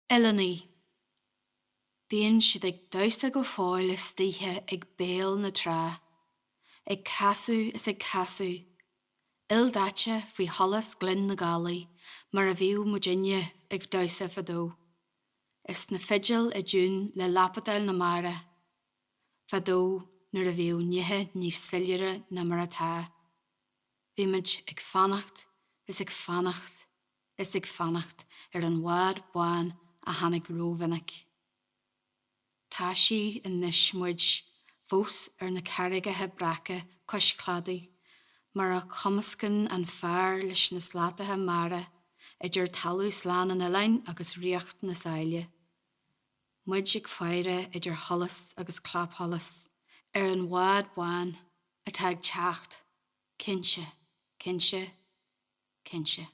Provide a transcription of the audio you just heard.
Oileánaigh. Bíonn siad ag damhsa go fóill istoíche ag béal na trá, ag casadh is ag casadh, ildaite faoi sholas ghlinn na gealaí mar a bhíodh muidinne ag damhsa fadó, is na fidil i dtiún le lapadáil na mara, fadó nuair a bhíodh nithe níos soiléire ná mar atá. Bhí muid ag fanacht is ag fanacht is ag fanacht ar an bhád bán a tháinig rómhinic. Tá sí anois muid fós ar na carraigeacha breaca cois cladaigh mar a chumascann an fear leis na slatacha mara idir talamh slán an oileáin agus ríocht na sáile. Muid ag faire idir sholas agus clapsholas ar an bhád bán atá ag teacht, cinnte, cinnte, cinnte.